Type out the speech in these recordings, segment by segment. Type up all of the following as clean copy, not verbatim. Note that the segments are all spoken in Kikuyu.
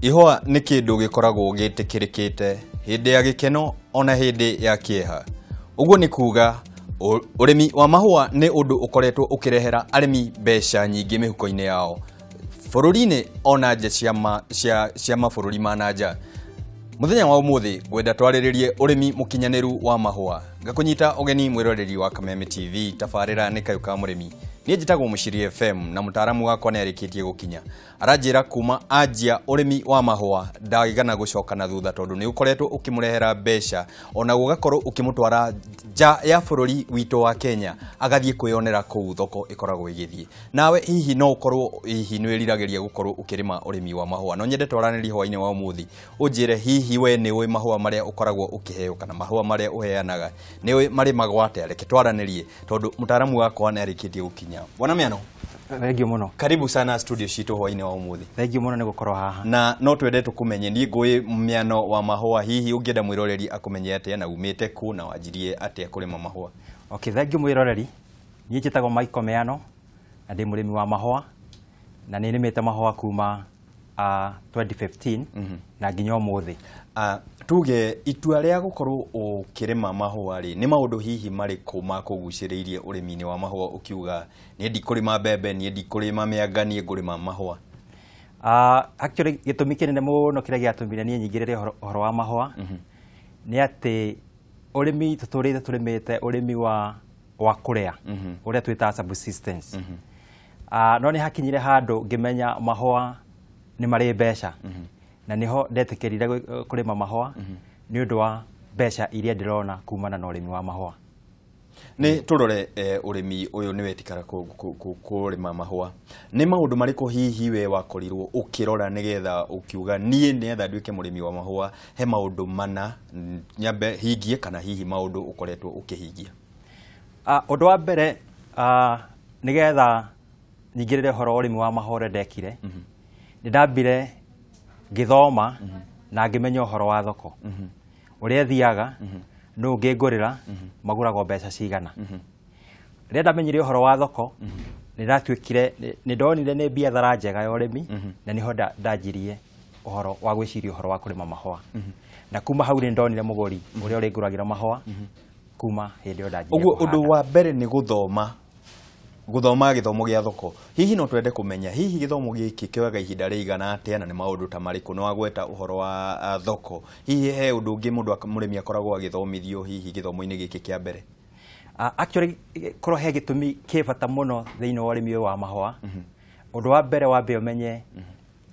Ihũa nĩ kĩndũ gĩkoragwo gĩtĩkĩrĩkĩte hĩndĩ ya gĩkeno ona hĩndĩ ya kĩeha. Ũguo nĩ kuga ũrĩmi wa mahũa nĩ ũndũ ũkoretwo ũkĩrehera arĩmi mbeca nyingĩ mĩhuko-inĩ yao bũrũri-inĩ ona nja cia mabũrũri ma na nja. Mũthenya wa ũmũthĩ ngwenda twarĩrĩrie ũrĩmi mũkinyanĩru wa mahũa. Ngakũnyita ũgeni mwĩroreri wa Kameme TV, tabarĩra nĩ Kayũ ka Mũrĩmi. Niĩ njĩtagwo Mũciri FM na mũtaaramu wakwa nĩ arĩkĩtie gũkinya. Aranjĩra kuma anjia ũrĩmi wa mahũa ndaigana gũcoka na thutha tondũ nĩ ũkoretwo ũkĩmũrehera mbeca ona gũgakorwo ũkĩmũtwara nja ya bũrũri witũ wa Kenya agathiĩ kwĩyonera kũu thoko ĩkoragwo ĩgĩthiĩ. Nawe hihi no ũkorwo hihi nĩ wĩriragĩria gũkorwo ũkĩrĩma ũrĩmi wa mahũa. No nyende twaranĩrie hwaĩ-inĩ wa ũmũthĩ ũnjĩre hihi we nĩ ũĩ mahũa marĩa ũkoragwo ũkĩheo kana mahũa marĩa ũheanaga nĩ ũĩ marĩmagwo atĩa. Reke twaranĩrie tondũ mũtaaramu wakwa nĩ arĩkĩtie gũkinya. Bwana Miano, Thank you mũno. Karibu sana studio citũ hwaĩ-inĩ wa ũmũthĩ. Thank you mũno nĩ gũkorwo haha. Na no twende tũkũmenye, niĩ ngũĩ Miano wa mahũa, hihi ũngĩenda mwĩroreri akũmenye atĩa na umĩte kũ na wanjirie atĩa kũrĩma mahũa? Okay, thank you mwĩroreri. Niĩ njĩtagwo Michael Miano na ndĩ mũrĩmi wa mahũa na nĩ nĩmĩte mahũa kuma 2015 na nginya ũmũthĩ. Tuge itua rĩa gũkorwo ũkĩrĩma mahũa rĩ, nĩ maũndũ hihi marĩkũ makũgucĩrĩirie ũrĩmi-inĩ wa mahũa ũkiuga niĩ ndikũrĩma mbembe, niĩ ndikũrĩma mĩanga, niĩ ngũrĩma mahũa? Actually gĩtũmi kĩnene mũno kĩrĩa gĩatũmire niĩ nyingĩrĩre ũhoro wa mahũa nĩ atĩ ũrĩmi tũtũrĩte tũrĩmĩte ũrĩmi wa kũrĩa ũrĩa twĩtaga subsistence. No nĩ hakinyire handũ ngĩmenya mahũa nĩ marĩ mbeca na nĩho ndetĩkĩrire kũrĩma mahũa nĩ ũndũ wa mbeca iria ndĩrona kumana na ũrĩmi wa mahũa. Nĩ tũrore ũrĩmi ũyũ nĩ wetikara kũrĩma mahũa, nĩ maũndũ marĩkũ hihi we wakorirwo ũkĩrora nĩgetha ũkiuga niĩ nĩgetha nduĩke mũrĩmi wa mahũa he maũndũ mana nyambe hingie kana hihi maũndũ ũkoretwo ũkĩhingia? Ũndũ wa mbere nĩgetha nyingĩrĩre ũhoro wa ũrĩmi wa mahũa ũrĩa ndekire, nĩ ndambire ngĩthoma na ngĩmenya ũhoro wa thoko ũrĩa ĩthiaga, nũ ũngĩngũrĩra, magũragwo mbeca cigana. Rĩrĩa ndamenyire ũhoro wa thoko, nĩ ndatuĩkire nĩ ndonire nĩ biathara njega ya ũrĩmi na nĩho ndanjirie ũhoro wa gwĩciria ũhoro wa kũrĩma mahũa. Na kuma hau nĩ ndonire mũgũri ũrĩa ũrĩngũragĩra mahũa kuma hĩndĩ ĩyo ndanjirie. Ũguo ũndũ wa mbere nĩ gũthoma, gũthoma gĩthomo gĩa thoko. Hihi no twende kũmenya hihi gĩthomo gĩkĩ kĩoyaga ihinda rĩigana atĩa na nĩ maũndũ ta marĩkũ? Nĩ wagweta ũhoro wa thoko, hihi he ũndũ ũngĩ mũndũ mũrĩmi akoragwo agĩthomithio hihi gĩthomo-inĩ gĩkĩ kĩa mbere? Actually korwo he gĩtũmi kĩ bata mũno thĩinĩ wa ũrĩmi ũyũ wa mahũa. Ũndũ wa mbere wambe ũmenye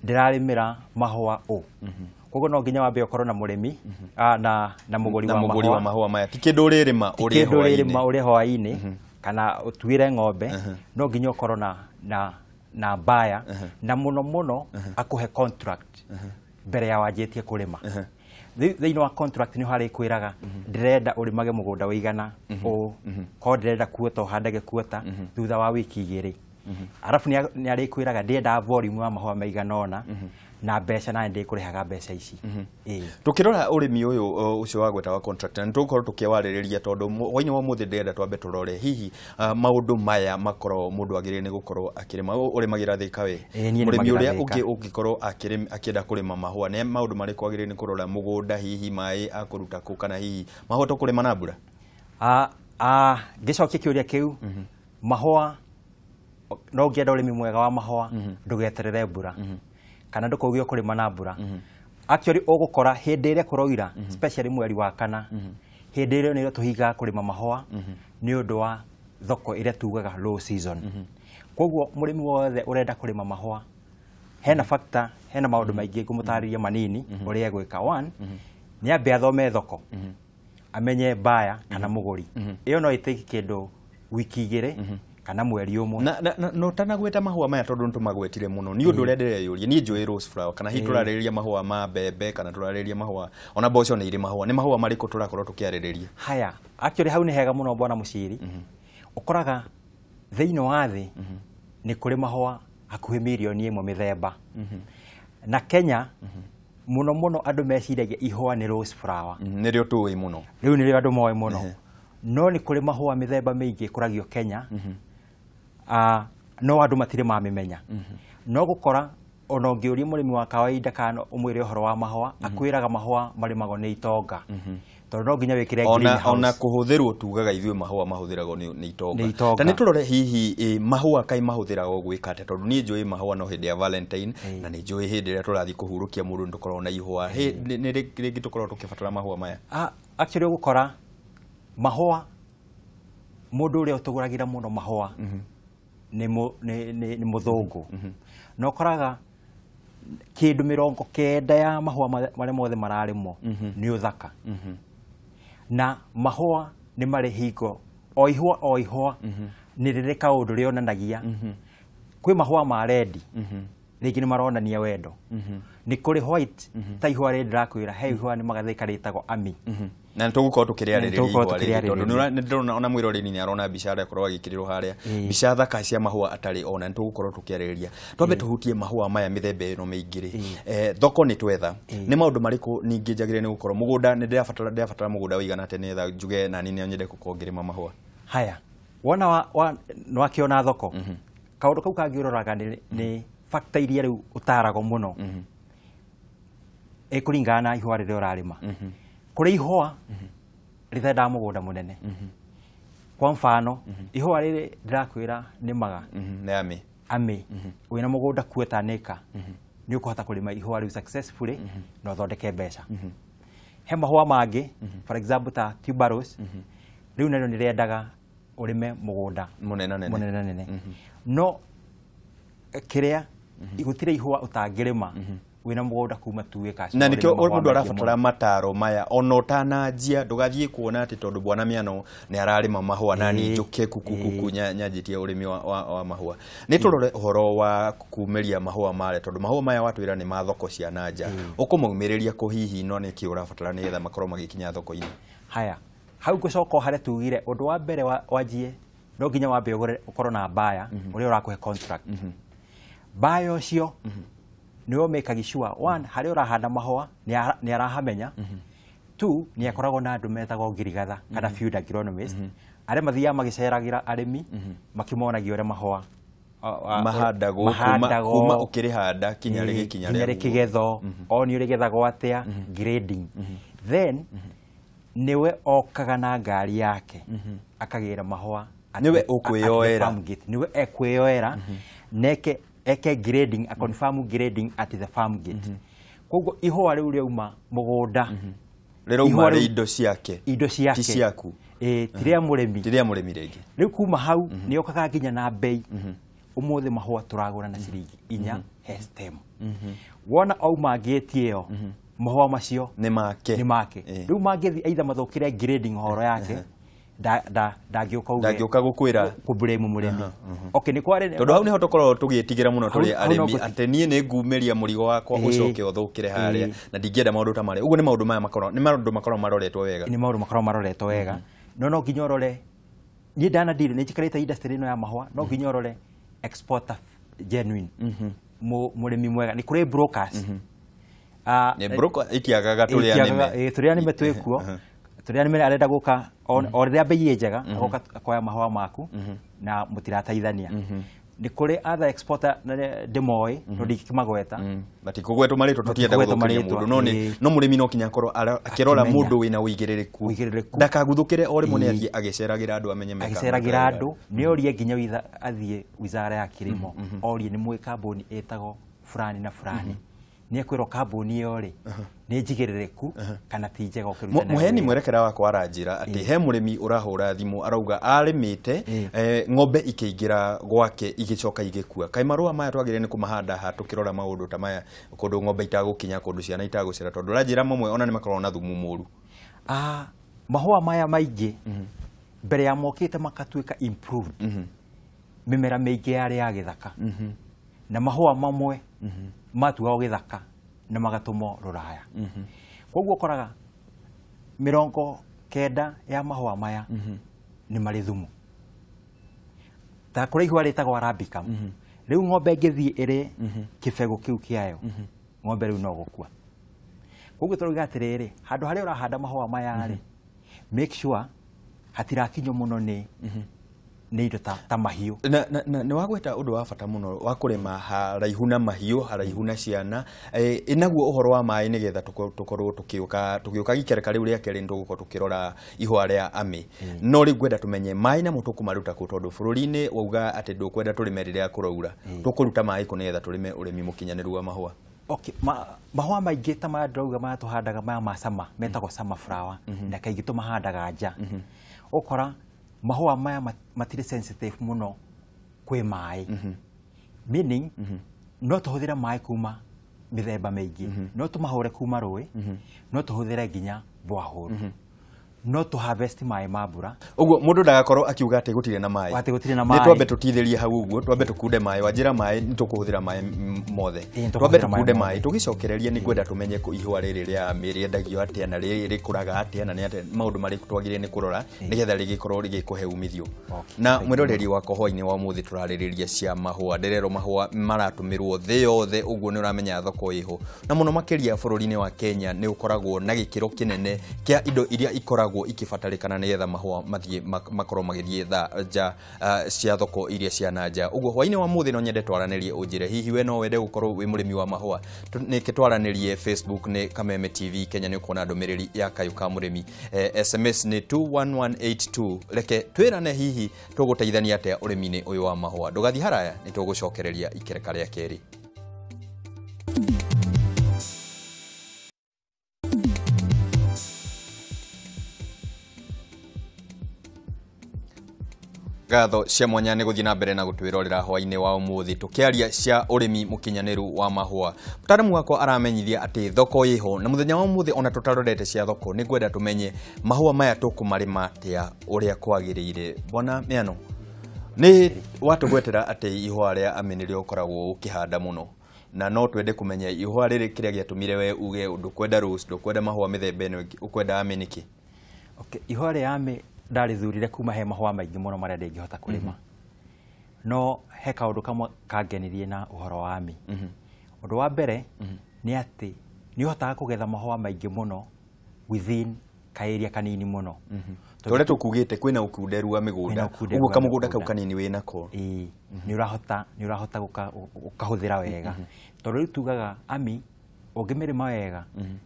ndĩrarĩmĩra mahũa ũ. Koguo no nginya wambe ũkorwo na mũrĩmi na mũgũri wa mahũa. Wa mahũa maya ti kĩndũ ũrĩrĩma ũrĩ hwaĩ-inĩ, ũrĩ hwaĩ-inĩ kana ũtuĩre ng'ombe, no nginya ũkorwo na buyer na mũno mũno akũhe contract mbere ya wanjĩtie kũrĩma. Thĩinĩ wa contract nĩ harĩ kwĩraga ndĩrenda ũrĩmage mũgũnda ũigana ũũ, korwo ndĩrenda kuota ũhandage kuota thutha wa wiki igĩrĩ. Arabu nĩ arĩkwĩraga ndĩrenda volume wa mahũa maigana ũna na mbeca na ndĩkũrĩhaga mbeca ici. Tukirora ũrĩmi ũyũ ũcio wa gweta wa contract na tũgũkorwo tũkĩwarĩrĩria tondũ hwaĩ-inĩ wa ũmũthĩ ndĩrenda twambe tũrore hihi maũndũ maya makorwo mũndũ agĩrĩire nĩ gũkorwo akĩrĩma. Ũrĩmagĩra Thĩka we, mũrĩmi ũrĩa ũngĩ ũngĩkorwo akĩenda kũrĩma mahũa nĩ maũndũ marĩkũ agĩrĩire nĩ kũrora? Mũgũnda, hihi maĩ akũruta kũ, kana hihi mahũa tũkũrĩma na mbura? Ngĩcokia kĩũria kĩu, mahũa no ũngĩenda ũrĩmi mwega wa mahũa ndũgeterere mbura kana ndũkauge ũkũrĩma na mbura. Actually ũgũkora hĩndĩ ĩrĩa kũroira, especially mweri wa kana, hĩndĩ ĩrĩa nĩrĩo tũhingaga kũrĩma mahũa nĩ ũndũ wa thoko ĩrĩa tugaga low season. Koguo mũrĩmi wothe ũrenda kũrĩma mahũa hena factor, hena maũndũ maingĩ ngũmũtarĩria manini ũrĩa egwĩka. One, nĩ ambe athome thoko, amenye buyer kana mũgũri. Ĩyo no ĩtake kĩndũ wiki igĩrĩ kana mweri ũmwe. Na ũtanagweta mahũa maya tondũ nĩtũmagwetire mũno, nĩ ũndũ ũrĩa ndĩreyũria niĩ njũĩ rose flower kana hihi tũrarĩrĩria mahũa ma mbembe kana tũrarĩrĩria mahũa ona mboco nĩ irĩ mahũa, nĩ mahũa marĩkũ tũrakorwo tũkĩarĩrĩria? Haya, actually hau nĩ hega mũno bwana Mũciri. Ũkoraga thĩinĩ wa thĩ nĩ kũrĩ mahũa hakuhĩ mirioni ĩmwe mĩthemba. Na Kenya mũno mũno andũ meciragia ihũa nĩ rose flower. Nĩrĩo tũĩ mũno. Rĩu nĩrĩo andũ moĩ mũno. No nĩ kũrĩ mahũa mĩthemba mĩingĩ ĩkũragio Kenya. No andũ matirĩ mamĩmenya. No gũkora Ona ũngĩũria mũrĩmi wa kawaida kana ũmwĩre ũhoro wa mahũa, akwĩraga mahũa marĩmagwo nĩ itonga, tondũ no nginya wĩkĩre greenhouse. Ona kũhũthĩrwo tugaga ithuĩ mahũa mahũthĩragwo nĩ itonga. Nĩ itonga. Ta nĩ tũrore hihi mahũa kaĩ mahũthĩragwo gwĩka atĩa, tondũ niĩ njũĩ mahũa no hĩndĩ ya Valentine, na nĩ njũĩ hĩndĩ ĩrĩa tũrathiĩ kũhurũkia mũndũ nĩ tũkoragwo na ihũa. Nĩ rĩngĩ tũkoragwo tũkĩbatara mahũa maya? Actually ũgũkora mahũa, mũndũ ũrĩa ũtũgũragĩra mũno mahũa nĩ mũthũngũ. Na ũkoraga kĩndũ 90 ya mahũa marĩa mothe mararĩmwo nĩ ũthaka. Na mahũa nĩ marĩ hingo, o ihũa o ihũa nĩ rĩrĩ kaũndũ rĩonanagia. Kwĩ mahũa ma red, rĩngĩ nĩ maronania wendo. Nĩ kũrĩ white, ta ihũa rĩrĩ ndĩrakwĩra, he ihũa nĩ magathĩka rĩtagwo ami. Na nĩ tũgũkorwo tũkĩrĩarĩrĩria Nĩ tũgũkorwo ihũa rĩrĩ, tondũ tũkĩrĩarĩrĩria. nĩ ndĩrona ona mwĩroreri nĩ arona mbica harĩa akorwo agĩkĩrĩrwo harĩa, mbica thaka cia mahũa atarĩ ona, nĩ tũgũkorwo tũkĩarĩrĩria. Twambe tũhutie mahũa maya mĩthemba ĩno mĩingĩ rĩ. Thoko nĩ twetha. Nĩ maũndũ marĩkũ ningĩ njagĩrĩire nĩ gũkorwo mũgũnda, nĩ ndĩrabatara mũgũnda ũigana atĩa nĩgetha njuge na niĩ no nyende gũkorwo ngĩrĩma mahũa? Haya, wona nĩ wakĩona thoko. Kaũndũ kau kangĩ ũroraga nĩ factor iria rĩu ũtaragwo mũno. Ĩkũringana na ihũa rĩrĩa ũrarĩma. Kũrĩ ihũa rĩtendaga mũgũnda mũnene. Kwa mfano, ihũa rĩrĩ ndĩrakwĩra nĩ maga. Nĩ ami. Ami. Wĩna mũgũnda quarter acre, nĩ ũkũhota kũrĩma ihũa rĩu successfully na ũthondeke mbeca. He mahũa mangĩ, for example ta tuberose, rĩu narĩo nĩ rĩendaga ũrĩme mũgũnda Mũnenanene. mũnenanene. No kĩrĩa gũtirĩ ihũa ũtangĩrĩma wĩna mũgũnda kuma 2 acres. Na nĩkĩo Ũrĩme mahũa mũndũ maingĩ arabatara mũno. mataro maya ona ũtananjia, ndũgathiĩ kuona atĩ tondũ bwana Miano nĩ ararĩma mahũa na niĩ njũke kuku nyanjĩtie ũrĩmi wa mahũa. Nĩ tũrore ũhoro wa kumĩria mahũa marĩa, tondũ mahũa maya watwĩra nĩ ma thoko cia na nja. Ũkũmaumĩrĩria kũ hihi, no nĩkĩ ũrabatara nĩgetha makorwo magĩkinya thoko-inĩ? Haya, hau ngũcoka o harĩa tugire, ũndũ wa mbere wanjie no nginya wambe ũgũre, ũkorwo na buyer ũrĩa ũrakũhe contract. Buyer ũcio nĩwe ũmĩkagia sure, one, harĩa ũrahanda mahũa nĩ arahamenya. Two, nĩ akoragwo na andũ metagwo ngirigatha kana field agronomist, arĩa mathiaga magĩceragĩra arĩmi makĩmonagia ũrĩa mahũa mahandagwo mahandagwo, kuma ũkĩrĩhanda kinya rĩgĩkinya nginya rĩa rĩkĩgethwo, onio rĩgethagwo atĩa, grading. Then nĩwe okaga na ngari yake akagĩra mahũa Nĩwe at the ũkwĩyoera. farm gate. Nĩwe ekwĩyoera neke eke grading, a confirm grading at the farm gate. Koguo ihũa rĩu rĩauma mũgũnda, Rĩrauma ihũa rĩ rĩu indo ciake, indo ciake, ti ciaku. Ti rĩa mũrĩmi. Ti rĩa mũrĩmi rĩngĩ. Rĩu kuma hau nĩ okaga nginya na bei. Ũmũthĩ mahũa tũragũra na ciringi 4 he stem. Wona auma gate ĩyo, mahũa macio nĩ make. Nĩ make. Rĩu mangĩthiĩ either mathũkĩre grading horo yake, ndangĩũka uge Ndangĩũka gũkwĩra kũblame mũrĩmi. Okay, nĩ kwarĩ tondũ hau nĩho tũkoragwo tũgĩtigĩra mũno tũrĩ Hau no arĩmi, atĩ niĩ nĩ ngumĩria mũrigo wakwa ũcoke ũthũkĩre harĩa, na ndingĩenda maũndũ ta marĩa. Ũguo nĩ maũndũ maya makoragwo, nĩ maũndũ makoragwo maroretwo wega. Nĩ maũndũ makoragwo maroretwo wega. No nginya ũrore, niĩ ndana deal, nĩ njikarĩte industry ĩno ya mahũa, no nginya ũrore exporter genuine, mũrĩmi mwega. Nĩ kũrĩ brokers. Nĩ broker itiagaga tũrĩa nĩme. Tũrĩa nĩme twĩkuo. Tũrĩa nĩme arenda gũka o rĩrĩa bei ĩ njega, agoka akoya mahũa maku na mũtirateithania. Nĩ kũrĩ other exporter na nĩ ndĩmoĩ, no ndingĩkĩmagweta. Matikũgwetwo marĩtwa, tũtienda Matikũgwetwo gũthũkĩria marĩtwa, mũndũ, no mũrĩmi no kinya akorwo akĩrora Akĩmenya. mũndũ wĩna ũigĩrĩrĩku. Ũigĩrĩrĩku. Ndakaguthũkĩre o rĩmwe nĩ athiĩ agĩceragĩra andũ amenye meka Agĩceragĩra meka andũ, nĩ orie nginya athiĩ wizara ya kilimo, orie nĩ mũĩ kambuni ĩtagwo fulani na fulani. Nĩ ekwĩrwo kambuni ĩyo rĩ nĩ njigĩrĩrĩku kana ti njega ũkĩruta nayo Mũheani wĩra. mwerekera wakwa aranjĩra atĩ he mũrĩmi ũrahũra thimũ arauga arĩmĩte, ng'ombe ikĩingĩra gwake igĩcoka igĩkua. Kaĩ marũa maya twagĩrĩire nĩ kũmahanda ha tũkĩrora maũndũ ta maya, kũndũ ng'ombe itagũkinya, kũndũ ciana itagũcera, tondũ ũranjĩra mamwe ona nĩ makoragwo na thumu mũru. Mahũa maya maingĩ mbere ya mokĩte makatuĩka improved, mĩmera mĩingĩ yarĩ ya gĩthaka, na mahũa mamwe matuagwo gĩthaka na magatũmwo rũraya. Koguo ũkoraga 90 ya mahũa maya nĩ marĩ thumu. Ta kũrĩ ihũa rĩtagwo Arabica. Rĩu ng'ombe ĩngĩthiĩ ĩrĩ kĩbegũ kĩu kĩayo, ng'ombe rĩu no gũkua. Koguo tũrauga atĩrĩrĩ, handũ harĩa ũrahanda mahũa maya rĩ, make sure hatirakinywo mũno nĩ nĩ indo ta mahiũ. Na nĩ wagweta ũndũ wa bata mũno wa kũrĩma haraihu na mahiũ, haraihu na ciana, ĩnaguo ũhoro wa maĩ nĩgetha tũkorwo tũgĩũka gĩkereka rĩu rĩa kerĩ, nĩtũgũkorwo tũkĩrora ihũa rĩa amĩ. No rĩu ngwenda tũmenye maĩ namo tũkũmaruta kũ, tondũ bũrũri-inĩ wauga atĩ ndũkwenda tũrĩme rĩrĩa kũraura. Tũkũruta maĩ kũ nĩgetha tũrĩme ũrĩmi mũkinyanĩru wa mahũa? Okay, mahũa maingĩ ta maya ndĩrauga maya tũhandaga maya ma sama metagwo summer flower, na kaingĩ tũmahandaga nja. Ũkora mahũa maya matirĩ sensitive mũno kwĩ maĩ, meaning no tũhũthĩre maĩ kuma mĩthemba mĩingĩ, no tũmahũre kuma rũĩ, no tũhũthĩre nginya borehole, no tũ harvest maĩ ma mbura. Ũguo mũndũ ndagakorwo akiuga atĩ gũtirĩ na maĩ. Atĩ gũtirĩ na Nĩ maĩ. Twambe tũtithĩrie hau ũguo, twambe tũkunde maĩ. Wanjĩra maĩ nĩ tũkũhũthĩra maĩ mothe. Ĩĩ, nĩ Twambe tũkũhũthĩra maĩ tũkunde mothe. maĩ, tũgĩcokereria nĩ ngwenda tũmenye ihũa rĩrĩ rĩa amĩ rĩendagio atĩa na rĩkũraga atĩa na nĩ atĩa maũndũ marĩkũ twagĩrĩire nĩ kũrora nĩgetha rĩgĩkorwo rĩgĩkũhe umithio. Na Thank you. mwĩroreri wakwa, hwainĩ wa ũmũthĩ tũrarĩrĩria cia mahũa. Ndĩrerwo mahũa maratũmĩrwo thĩ yothe, ũguo nĩ ũramenya thoko ĩho, na mũno makĩria bũrũri-inĩ wa Kenya nĩ ũkoragwo na gĩkĩro kĩnene kĩa indo iria ikoragwo ikĩbatarĩkana nĩgetha mahũa mathiĩ makorwo magĩthiĩ nja cia thoko iria cia na nja. Ũguo hwainĩ wa mũthĩ no nyende twaranĩrie, ũnjĩre hihi we no wende gũkorwo wĩ mũrĩmi wa mahũa. Nĩkĩ twaranĩrie Facebook nĩ Kameme TV Kenya, nĩ ũkuona ndũmĩrĩri ya kayũ ka mũrĩmi. SMS nĩ 21182. Reke twĩrane hihi tũgũteithania atĩa ũrĩmi-inĩ ũyũ wa mahũa. Ndũgathiĩ haraya, nĩ tũgũcokereria ikereka rĩa kerĩ. Ngatho cia mwanya nĩ gũthiĩ na mbere na gũtwĩrorera hwainĩ wa ũmũthĩ tũkĩaria cia ũrĩmi mũkinyanĩru wa mahũa. Mũtaramu wakwa aramenyithia atĩ thoko ĩho, na mũthenya wa ũmũthĩ ona tũtarorete cia thoko nĩ ngwenda tũmenye mahũa maya tũkũmarĩma atĩa ũrĩa kwagĩrĩire. Bwana Mĩano, nĩ watũgwetera atĩ ihũa rĩa amĩ nĩrĩo ũkoragwo ũkĩhanda mũno, na no twende kũmenya ihũa rĩrĩ kĩrĩa gĩatũmire we uge ndũkwenda rose, ndũkwenda mahũa mĩthemba ĩno ĩngĩ, ũkwenda amĩ nĩkĩ? Okay, ihũa rĩa amĩ ndarĩthurire kuma he mahũa maingĩ mũno marĩa ndĩngĩhota kũrĩma, no he kaũndũ kamwe kangenirie na ũhoro wa amĩ. Ũndũ wa mbere nĩ atĩ nĩ ũhotaga kũgetha mahũa maingĩ mũno within kaĩria kanini mũno. Tũrĩa tũkugĩte kwĩna ũkunderu wa mĩgũnda, Kwĩna ũkunderu ũguo wa kamũgũnda kau mĩgũnda. kanini wĩnako. Ĩĩ, nĩ ũrahota gũkahũthĩra wega, tondũ rĩu tugaga ami ũngĩmĩrĩma wega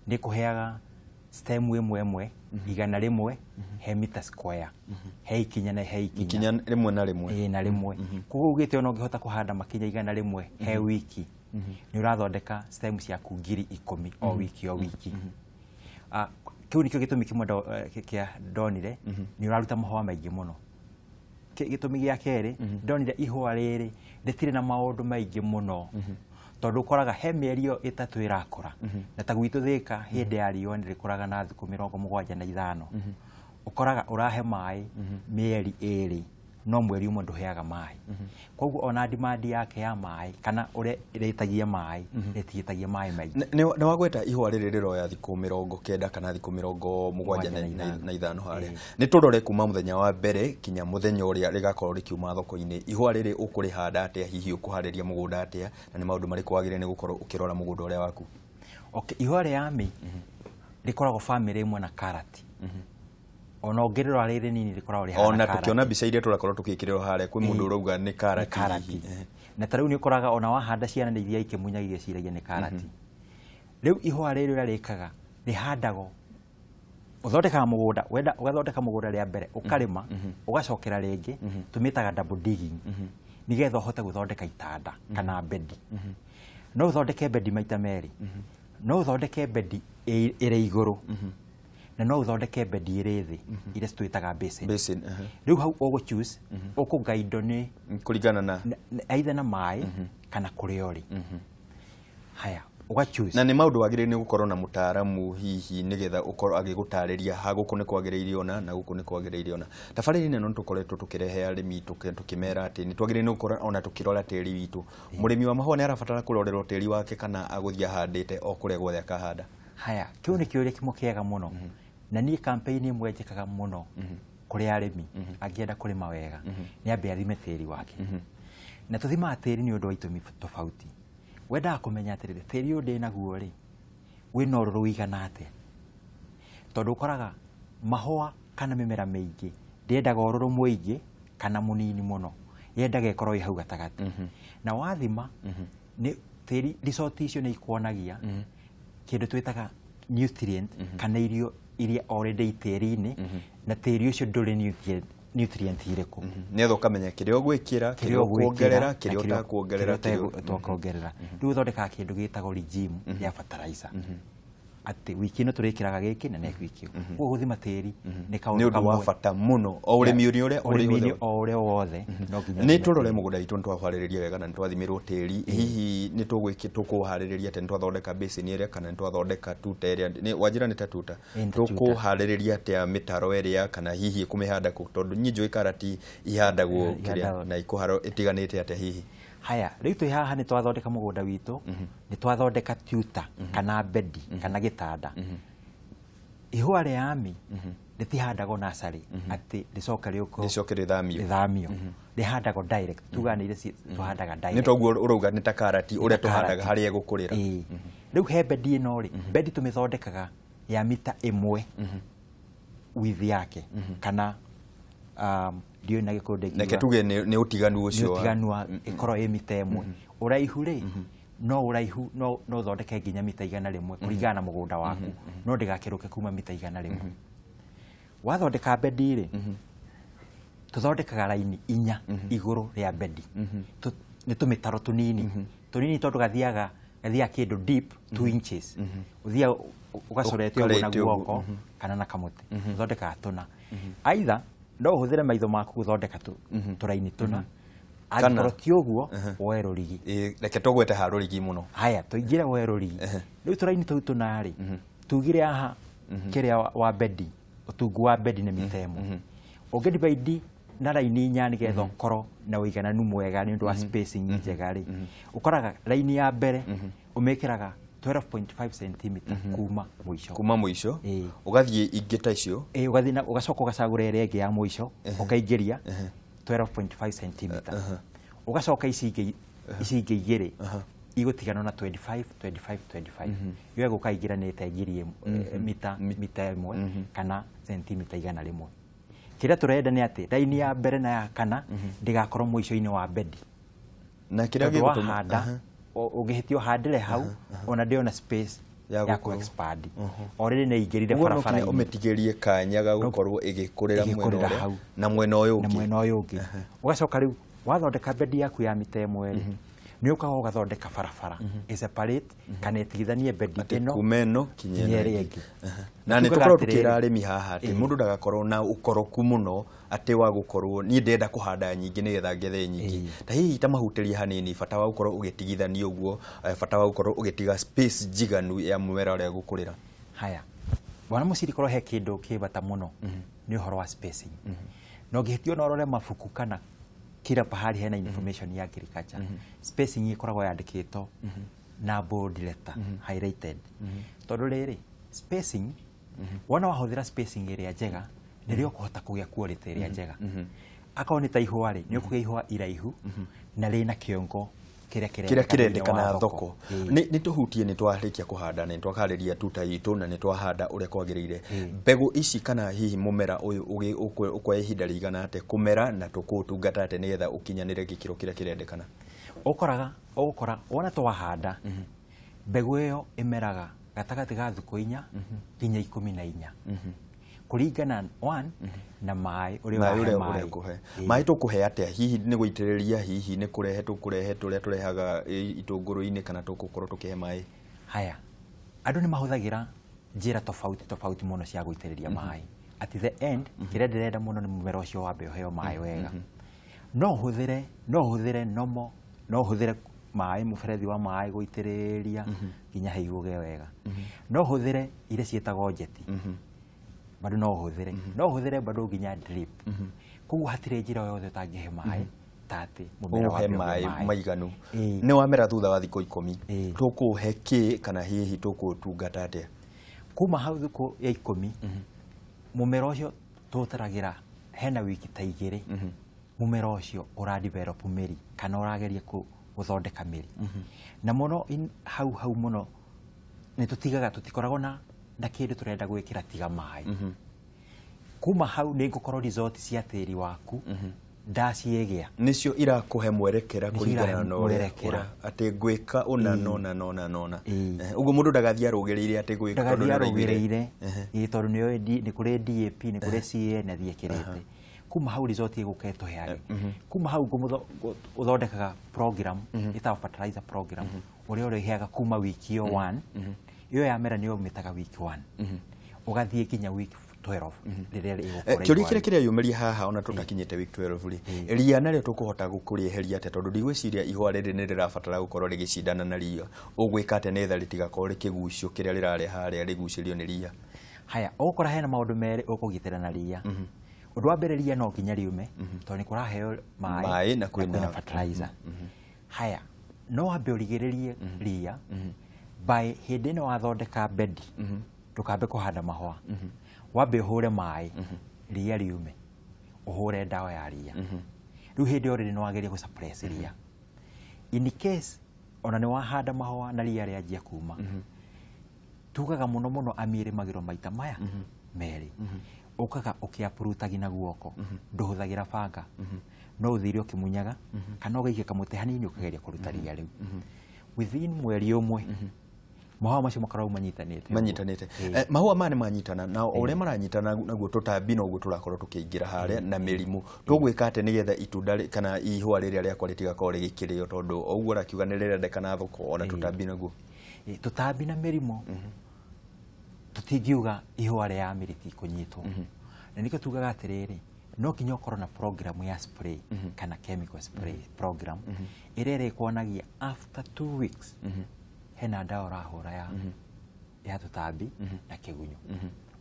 nĩ kũheaga stem ĩmwe ĩmwe 100 he mita square, he ikinya na he ikinya. Ikinya rĩmwe na rĩmwe. Ĩĩ, na rĩmwe. Koguo ugĩte ona ũngĩhota kũhanda makinya 100 he wiki, nĩ ũrathondeka stem ciaku 10,000 o wiki o wiki. Kĩu nĩkĩo gĩtũmi kĩmwe kĩa ndonire nĩ ũraruta mahũa maingĩ mũno. Gĩtũmi gĩa kerĩ, ndonire ihũa rĩrĩ rĩtirĩ na maũndũ maingĩ mũno, tondũ ũkoraga he mĩeri ĩyo 3 ĩrakũra, na ta gwitũ Thĩka hĩndĩ ya riũa nĩ rĩkũraga na thikũ 75. Ũkoraga ũrahe maĩ mĩeri 2, no mweri ũmwe ndũheaga maĩ. Koguo ona demand yake ya maĩ kana ũrĩa ĩrĩtagia maĩ, rĩtiĩtagia maĩ maingĩ. Nĩ wagweta ihũa rĩrĩ rĩroya thikũ 90 kana thikũ 75 harĩa. Nĩ tũrore kuma mũthenya wa mbere kinya mũthenya ũrĩa rĩgakorwo rĩkiuma thoko-inĩ. Ihũa rĩrĩ ũkũrĩhanda atĩa, hihi ũkũharĩria mũgũnda atĩa, na nĩ maũndũ marĩkũ wagĩrĩire nĩ gũkorwo ũkĩrora mũgũnda ũrĩa waku? Okay, ihũa rĩa amĩ rĩkoragwo famĩlĩ ĩmwe na karati. Ona ũngĩrĩrora rĩ rĩnini rĩkoragwo rĩhana Ona karati. tũkĩona mbica iria tũrakorwo tũgĩkĩrĩrwo harĩa, kwĩ mũndũ ũrauga nĩ karati. Nĩ karati. Hihi. Na ta rĩu nĩ ũkoraga ona wahanda ciana nĩ ithiaga ikĩmunyaga igĩciragia nĩ karati. Rĩu ihũa rĩrĩ ũrĩa rĩkaga, rĩhandagwo, ũthondekaga mũgũnda, wenda ũgathondeka mũgũnda rĩa mbere, ũkarĩma, ũgacokera rĩngĩ, tũmĩtaga double digging, nĩgetha ũhote gũthondeka itanda kana bedi. No ũthondeke bedi maita merĩ, no ũthondeke bedi ĩrĩ igũrũ, na no ũthondeke bedi ĩrĩ thĩ, iria twĩtaga basin. Basin. Rĩu hau ũgũ choose, ũkũgaindwo nĩ Kũringana na either na maĩ kana kũrĩa ũrĩ. Haya, ũga choose. Na nĩ maũndũ wagĩrĩire nĩ gũkorwo na mũtaaramu hihi nĩgetha ũkorwo agĩgũtarĩria ha gũkũ nĩ kwagĩrĩire ona na gũkũ nĩ kwagĩrĩire ona. Tabarĩra ĩno nĩ tũkoretwo tũkĩrehe arĩmi tũkĩmera atĩ nĩ twagĩrĩire nĩ gũkorwo ona tũkĩrora tĩri witũ. Mũrĩmi wa mahũa nĩ arabatara kũrorerwo tĩri wake kana agũthiĩ ahandĩte o kũrĩa guothe akahanda? Haya, kĩu nĩ kĩũria kĩmwe kĩega mũno, na niĩ campaign ĩmwe njĩkaga mũno kũrĩ arĩmi, angĩenda kũrĩma wega nĩ ambe athime tĩri wake. Na tũthimaga tĩri nĩ ũndũ wa itũmi tofauti. Wendaga kũmenya atĩrĩrĩ, tĩri ũyũ ndĩnaguo rĩ, wĩna ũrũrũ ũigana atĩa, tondũ ũkoraga mahũa kana mĩmera mĩingĩ ndĩendaga ũrũrũ mũingĩ kana mũnini mũno, yendaga ĩkorwo ĩ hau gatagatĩ. Na wathima nĩ tĩri, result icio nĩ ikuonagia kĩndũ twĩtaga nutrient kana irio iria already tĩri-inĩ, na tĩri ũcio ndũrĩ nutrient irĩkũ, nĩgetha ũkamenya kĩrĩa ũgwĩkĩra, kĩrĩa ũkuongerera, kĩrĩa ũtakuongerera, kĩrĩa ũtakuongerera. Rĩu ũthondekaga kĩndũ gĩtagwo regime ya fertilizer, atĩ wiki ĩno tũrĩkĩraga gĩkĩ na next wiki. Koguo gũthima tĩri nĩ kaũndũ nĩ ũndũ wa bata mũno o ũrĩmi-inĩ ũrĩa ũrĩmi-inĩ o ũrĩa wothe. No nginya nĩ tũrore mũgũnda witũ, nĩ twaharĩrĩria wega na nĩ twathimirwo tĩri. Hihi nĩ tũkũharĩrĩria atĩa? Nĩ twathondeka basin ĩrĩa kana nĩ twathondeka tuta ĩrĩa wanjĩra nĩ ta tuta? Tũkũharĩrĩria atĩa mĩtaro ĩrĩa, kana hihi kũmĩhanda kũ? Tondũ niĩ njũĩ karati ihandagwo kĩrĩa na ikũharwo ĩtiganĩte atĩa hihi? Haya, rĩu twĩ haha nĩ twathondeka mũgũnda witũ, nĩ twathondeka tuta kana bedi kana gĩtanda. Ihũa rĩa ami rĩtihandagwo nursery atĩ rĩcoke rĩũke rĩcoke rĩthamio, rĩthamio, rĩhandagwo direct. Tugaga nĩ iria tũhandaga direct. Nĩ toguo ũrauga nĩ ta karati ũrĩa tũhandaga harĩa ĩgũkũrĩra. Rĩu he bedi ĩno rĩ, bedi tũmĩthondekaga ya mita 1 width yake, kana ndiũĩ na Gĩkũyũ ndingiuga. Reke tuge nĩ ũtiganu ũcio, nĩ ũtiganu wa ĩkorwo ĩ mita 1. Ũraihu rĩ, no ũraihu no ũthondeke nginya mita 100 kũringana na mũgũnda waku, no ndĩgakĩrũke kuma mita 100. Wathondeka bedi rĩ, tũthondekaga raini 4 igũrũ rĩa bedi. Nĩ tũmĩtaro tũnini tũnini, tondũ gathiaga kĩndũ deep 2 inches, ũthiaga ũgacorete ũguo na guoko kana na kamũtĩ, ũthondekaga tũna. Either no ũhũthĩre maitho maku gũthondeka tũraini tũna, angĩkorwo ti ũguo woe rũrigi. Reke tũgwete ha rũrigi mũno. Haya, tũingĩre woe rũrigi. Rĩu tũraini tũu tũna rĩ, tugire haha kĩrĩa wa bedi, ũtungu wa bedi nĩ mita 1. Ũngĩ divide na raini 4 nĩgetha ũkorwo na ũigananu mwega nĩ ũndũ wa spacing njega rĩ, ũkoraga raini ya mbere ũmĩkĩraga 12.5 cm kuma mũico, kuma mũico ũgathiĩ ingĩ ta icio, ũgathiĩ na ũgacoka ũgacagũra ĩrĩa ĩngĩ ya mũico ũkaingĩria 12.5 cm, ũgacoka ici ingĩ igĩrĩ igũtigana na 25 25 25, iyo ĩgũka ingĩranĩte ngiri mita 1 kana sentimita 100. Kĩrĩa tũrenda nĩ atĩ raini ya mbere na ya kana ndĩgakorwo mũico-inĩ wa bedi, na kĩrĩa gĩgũtũma ũngĩhĩtia ũhandĩre hau ona ndĩona space ya ku expand. Already nĩ ingĩrire barabara-inĩ, ũmĩtigĩrie kanya ga gũkorwo ĩgĩkũrĩra mwena ũrĩa na mwena ũyũ ũngĩ, na mwena ũyũ ũngĩ. Ũgacoka rĩu wathondeka bedi yaku ya mita 1 rĩ, nĩ ũkaga ũgathondeka barabara ĩ separate kana ĩtigithanie bedi ĩno kuma ĩno kinya ĩrĩa ĩngĩ. Na nĩ tũkorwo tũkĩra arĩmi haha atĩ mũndũ ndagakorwo na ũkoroku mũno atĩ wa gũkorwo niĩ ndĩrenda kũhanda nyingĩ nĩgetha ngethe nyingĩ. Ta hihi ta mahutĩrie hanini bata wa gũkorwo ũgĩtigithania ũguo, bata wa gũkorwo ũgĩtiga space njiganu ya mũmera ũrĩa gũkũrĩra. Haya, bwana Mũciri, korwo he kĩndũ kĩ bata mũno nĩ ũhoro wa spacing. Na ũngĩhĩtio no ũrore mabuku kana kila pahali hena information ya agriculture, spacing ikoragwo yandĩkĩtwo na bold letter highlighted. Tondũ rĩrĩ, spacing wona wahũthĩra spacing ĩrĩa njega nĩrĩo ũkũhota kũgĩa quality ĩrĩa njega. Akorwo nĩ ta ihũa rĩ, nĩ ũkũgĩa ihũa iraihu na rĩna kĩongo kĩrĩa kĩrendekana thoko. Nĩ tũhutie, nĩ twarĩkia kũhanda, nĩ twaharĩria tuta itũ na nĩ twahanda ũrĩa kwagĩrĩire. Mbegũ ici kana hihi mũmera ũyũ ũkoya ihinda rĩigana atĩa kũmera na tũkũũtungata atĩa nĩgetha ũkinyanĩre gĩkĩro kĩrĩa kĩrendekana? Ũkoraga, ũgũkora wona twahanda mbegũ ĩyo ĩmeraga gatagatĩ ga thikũ 4 nginya 14, kũringana one na maĩ ũrĩa ũrahe. Maĩ tũkũhe atĩa? Hihi nĩ gũitĩrĩria, hihi nĩ kũrehe tũkũrehe tũrĩa tũrehaga itũngũrũ-inĩ, kana tũgũkorwo tũkĩhe maĩ? Haya, andũ nĩ mahũthagĩra njĩra tofauti tofauti mũno cia gũitĩrĩria maĩ. At the end, kĩrĩa ndĩrenda mũno nĩ mũmera ũcio wambe ũheo maĩ wega. No ũhũthĩre nomo, no ũhũthĩre maĩ, mũberethi wa maĩ gũitĩrĩria nginya haiguge wega. No ũhũthĩre iria ciĩtagwo njeti, bado no ũhũthĩre, no ũhũthĩre bado nginya drip. Koguo hatirĩ njĩra o yothe ũtangĩhe maĩ ta atĩ mũmera ũhe maĩ maiganu. Nĩ wamera thutha wa thikũ 10, tũkũhe kĩ kana hihi tũkũũtungata atĩa? Kuma hau thikũ ya 10, mũmera ũcio tũtaragĩra hena wiki ta 2, mũmera ũcio ũra develop mĩri kana ũrageria gũthondeka mĩri. Na mũno hau hau mũno nĩ tũtigaga, tũtikoragwo na kĩndũ tũrenda gwĩkĩra tiga maĩ. Kuma hau nĩ ngũkorwo result cia tĩri waku ndaciĩgĩa Nĩcio irakũhe mwerekera Nĩcio kũringana irahe na ũrĩa mwerekera. Atĩ ngwĩka ũna nona nona nona. Ĩĩ. Ũguo mũndũ ndagathiĩ arũgĩrĩire atĩ gwĩka tondũ Ndagathiĩ nĩaraiguire. arũgĩrĩire. Ĩĩ, tondũ nĩoĩ nĩ kũrĩ DAP, nĩ kũrĩ CAN na thiĩ ĩkĩrĩte. Kuma hau result ĩgũka ĩtũheage. Kuma hau ũthondekaga program ĩtagwo fertilizer program, ũrĩa ũrĩheaga kuma wiki ĩyo 1 ĩyo yamera, nĩyo ũmĩtaga week 1 ũgathiĩ nginya week 12 rĩrĩa ĩgũkũra. Kĩũria kĩrĩa kĩreyumĩria haha, ona tũtakinyĩte week 12 rĩ, ria narĩo tũkũhota kũrĩeheria atĩa? Tondũ ndigwĩciria ihũa rĩrĩ nĩ rĩrabatara gũkorwo rĩgĩcindana na ria. Ũgwĩka atĩa nĩgetha rĩtigakorwo rĩkĩgucio, kĩrĩa rĩrarĩa harĩa rĩgucĩrio nĩ ria? Haya, ũgũkora hena maũndũ merĩ ũkũgitĩra na ria. Ũndũ wa mbere, ria no nginya riume tondũ nĩ kũraheo maĩ Maĩ na kwĩna fertilizer. Haya, no wambe ũrigĩrĩrie ria by hĩndĩ ĩno wathondeka bedi, ndũkambe kũhanda mahũa, wambe ũhũre maĩ ria riume, ũhũre ndawa ya ria. Rĩu hĩndĩ ĩyo rĩrĩ nĩ wageria gũ suppress ria. In case ona nĩ wahanda mahũa na ria rĩanjia kuma, tugaga mũno mũno amĩrĩmagĩrwo maita maya merĩ. Ũkaga ũkĩaprutagi na guoko, ndũhũthagĩra banga, no ũthire ũkĩmunyaga kana ũgaikia kamũtĩ hanini ũkageria kũruta ria rĩu. Within mweri ũmwe mahũa macio makoragwo manyitanĩte ũguo. Manyitanĩte. Ĩĩ. Mahũa maya nĩ manyitana, na o ũrĩa maranyitana naguo tũtambi noguo tũrakorwo tũkĩingĩra harĩa na mĩrimũ. Tũgwĩka atĩa nĩgetha itunda kana ihũa rĩrĩa rĩakwa rĩtigakorwo rĩgĩkĩrĩo? Tondũ o ũguo ũrakiuga nĩ rĩrendekana thoko, ona tũtambi naguo. Ĩĩ, tũtambi na mĩrimũ, tũtingiuga ihũa rĩa mĩrĩti kũnyitwo, na nĩkĩo tugaga atĩrĩrĩ, no nginya ũkorwo na program ya spray kana chemical spray program ĩrĩa ĩrĩkuonagia after 2 weeks hena ndawa ũrahũra ya tũtambi na kĩgunyũ,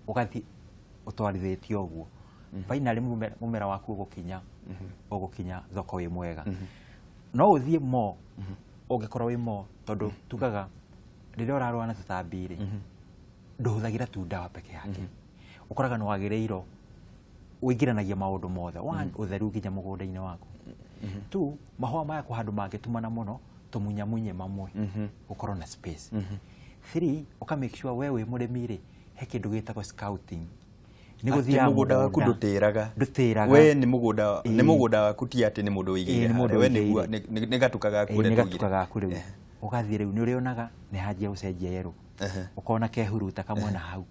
ũgathiĩ ũtwarithĩtie ũguo. Finally mũmera waku ũgũkinya thoko wĩ mwega. No ũthiĩ mo ũngĩkorwo wĩ mo, tondũ tugaga rĩrĩa ũrarũa na tũtambi rĩ, ndũhũthagĩra tu ndawa peke yake. Ũkoraga nĩ wagĩrĩirwo ũingĩranagia maũndũ mothe. One, ũtheru nginya mũgũnda-inĩ waku. Two, mahũa maya kwa handũ mangĩtumana mũno, tũmunyamunye mamwe, ũkorwo na space. Three, ũka make sure we wĩ mũrĩmi rĩ, he kĩndũ gĩtagwo scouting, nĩ Atĩ gũthiaga mũgũnda waku mũgũnda. Ndũtĩraga. Ndũtĩraga. We nĩ mũgũnda, nĩ Ĩĩ. mũgũnda waku, ti atĩ nĩ mũndũ Ĩĩ, wĩigĩire nĩ mũndũ harĩa. We nĩguo wĩigĩire. nĩ gatuka gaku Ĩĩ, ũrĩa nĩ twaugire. gatuka gaku. Rĩu ũgathiĩ, rĩu nĩ ũrĩonaga nĩ hanjia gũcenjia yerũ, ũkona kehuruta kamwe na hau.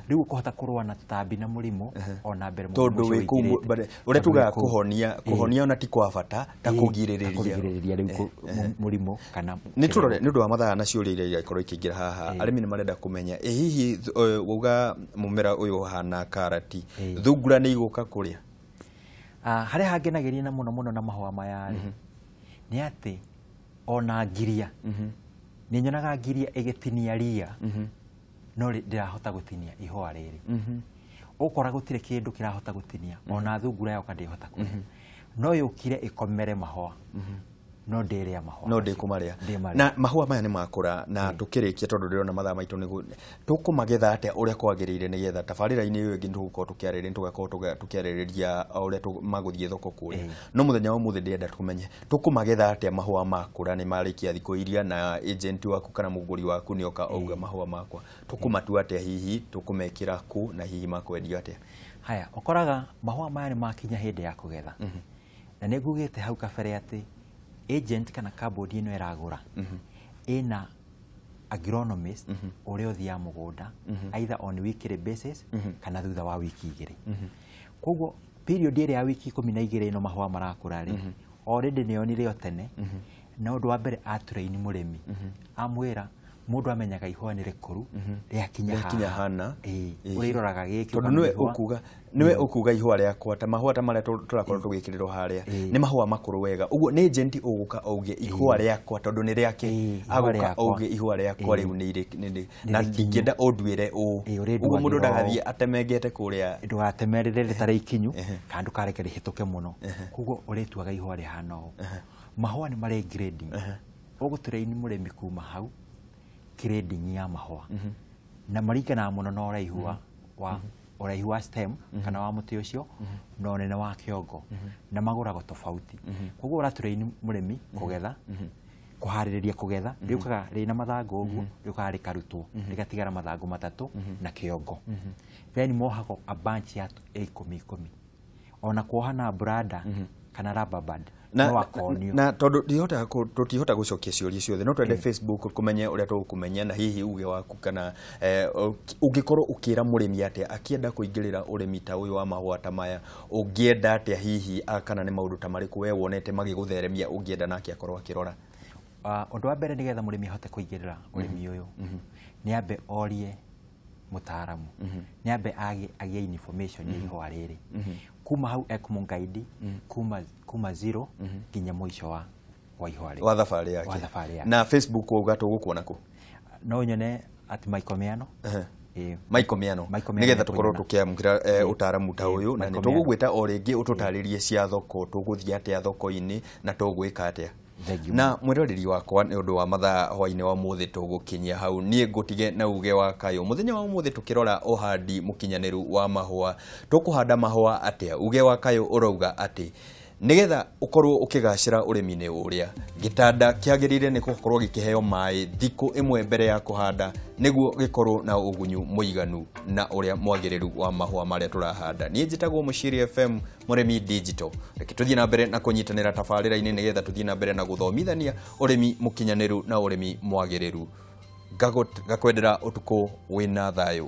Rĩu ũkũhota kũrũa na tũtambi na mũrimũ ona mbere mũrimũ Tondũ ũcio wĩ kũu ũingĩrĩte. ũrĩa Tondũ tugaga wĩ kũu. kũhonia, kũhonia ona ti kwa bata ta Ĩĩ, kũgirĩrĩria. ta kũgirĩrĩria rĩu mũrimũ kana Nĩ tũrore nĩ ũndũ wa mathaa na ciũria iria igakorwo ikĩingĩra haha. Arĩmi nĩ marenda kũmenya, ĩ hihi wauga mũmera ũyũ ũhana karati, thungura nĩ igũka kũrĩa? Ah, harĩa hangenagĩria na mũno mũno na mahũa maya rĩ, nĩ atĩ ona ngiria nĩ nyonaga ngiria ĩgĩtinia ria, no ndĩrahota gũtinia ihũa rĩrĩ. Ũkora gũtirĩ kĩndũ kĩrahota gũtinia, ona thungura yoka ndĩhota kũrĩa. No yũkire ĩkomere mahũa, no ndĩrĩa mahũa No macio. ndĩkũmarĩa. Ndĩmarĩa. Na mahũa maya nĩ makũra na tũkĩrĩkia, tondũ ndĩrona mathaa maitũ nĩ tũkũmagetha atĩa ũrĩa kwagĩrĩire, nĩgetha tabarĩra-inĩ ĩyo ĩngĩ tũgũkorwo tũkĩarĩrĩria, tũgakorwo tũkĩarĩrĩria o ũrĩa magũthiĩ thoko kũrĩa. No mũthenya wa ũmũthĩ ndĩrenda tũmenye tũkũmagetha atĩa mahũa makũra, nĩ marĩkia thikũ iria na agent waku kana mũgũri waku nĩ oka auga mahũa makwa, tũkũmatua atĩa? Hihi tũkũmekĩra kũ, na hihi makwendio atĩa? Haya, ũkoraga mahũa maya nĩ makinya hĩndĩ ya kũgetha, na nĩ ngugĩte hau kabere atĩ agent kana kambuni ĩno ĩragũra ĩna agronomist ũrĩa ũthiaga mũgũnda either on weekly basis kana thutha wa wiki 2. Koguo period ĩrĩa ya wiki 12 ĩno mahũa marakũra rĩ, already nĩ onire o tene. Na ũndũ wa mbere, atũraini mũrĩmi, amwĩra mũndũ amenyaga ihũa nĩ rĩkũru rĩakinya Rĩakinya haha. hana. Ĩĩ, Ĩĩ. ũrĩroraga gĩkĩ Tondũ ũkamenya nĩwe ihũa. ũkuga, nĩwe ũkuga ihũa rĩakwa, ta mahũa ta marĩa tũrakorwo tũgĩkĩrĩrwo harĩa, nĩ mahũa makũrũ wega. Ũguo nĩ agent ũgũka auge ihũa rĩakwa, tondũ nĩ rĩake. Ĩĩ, ihũa Agũka rĩakwa. auge ihũa rĩakwa rĩu nĩ na rĩkinyu. ndingĩenda ũnduĩre ũũ. Ĩĩ, ũrĩnduagĩra Ũguo mũndũ ũũ. ndagathiĩ atemengete kũrĩa. Ndũgatemerere rĩtarĩ ikinyu kana ndũkareke rĩhĩtũke mũno. Koguo ũrĩtuaga ihũa rĩhana ũũ. Mahũa nĩ marĩ grading, ũgũtũraini mũrĩmi kuma hau grading ya mahũa, na maringanaga mũno na ũraihu wa ũraihu wa stem kana wa mũtĩ ũcio na ũnene wa kĩongo, na magũragwo tofauti. Koguo ũratũraini mũrĩmi kũgetha, kũharĩrĩria kũgetha, rĩũkaga rĩna mathangũ ũguo, rĩũkaga rĩkarutwo rĩgatigara mathangũ matatũ na kĩongo. Then mohagwo a bunch ya 10 10, ona kuoha na branda. Kana rubber band. Na, no akonio. Na tondũ tũtihota gũcokia ciũria ciothe, no twende Facebook kũmenya ũrĩa tũgũkũmenya na hihi uge waku kana ũngĩkorwo ũkĩra mũrĩmi atĩa akĩenda kũingĩrĩra ũrĩmi ta ũyũ wa mahũa ta maya, ũngĩenda atĩa hihi, kana nĩ maũndũ ta marĩkũ we wonete magĩgũtheremia ũngĩenda nake akorwo akĩrora? Ũndũ wa mbere, nĩgetha mũrĩmi ahote kũingĩrĩra ũrĩmi ũyũ, nĩ ambe orie mũtaaramu, nĩ ambe agĩe information ya ihũa rĩrĩ. Kuma hau ekũmũguide kuma zero nginya mũico wa ihũa rĩu. Wa thabarĩ yake. Wa thabarĩ yake. Na Facebook wauga tũgũkuona kũ? No nyone at Michael Miano. Ĩĩ. Michael Miano. Michael Miano Nĩgetha tũkorwo nĩekũnyona. tũkĩamũkĩra ũtaaramu ta ũyũ, na nĩ Michael. Tũgũgwĩta o rĩngĩ ũtũtarĩrie cia thoko, tũgũthiĩ atĩa thoko-inĩ na tũgwĩka atĩa. Thank you. Na mwĩroreri wakwa, nĩ ũndũ wa mathaa hwainĩ wa mũthĩ tũgũkinyia hau. Niĩ ngũtige na uge wa kayũ. Mũthenya wa ũmũthĩ tũkĩrora ũhandi mũkinyanĩru wa mahũa, tũkũhanda mahũa atĩa? Uge wa kayũ ũrauga atĩ nĩgetha ũkorwo ũkĩgacĩra ũrĩmi-inĩ ũrĩa, gĩtanda kĩagĩrĩire nĩ gũkorwo gĩkĩheo maĩ thikũ ĩmwe mbere ya kũhanda nĩguo gĩkorwo na ũgunyu mũiganu na ũrĩa mwagĩrĩru wa mahũa marĩa tũrahanda. Niĩ njĩtagwo Mũciri FM Mũrĩmi Digital. Reke tũthiĩ na mbere na kũnyitanĩra tabarĩra-inĩ nĩgetha tũthiĩ na mbere na gũthomithania ũrĩmi mũkinyanĩru na ũrĩmi mwagĩrĩru. Ngakwendera ũtukũ wĩna thayũ.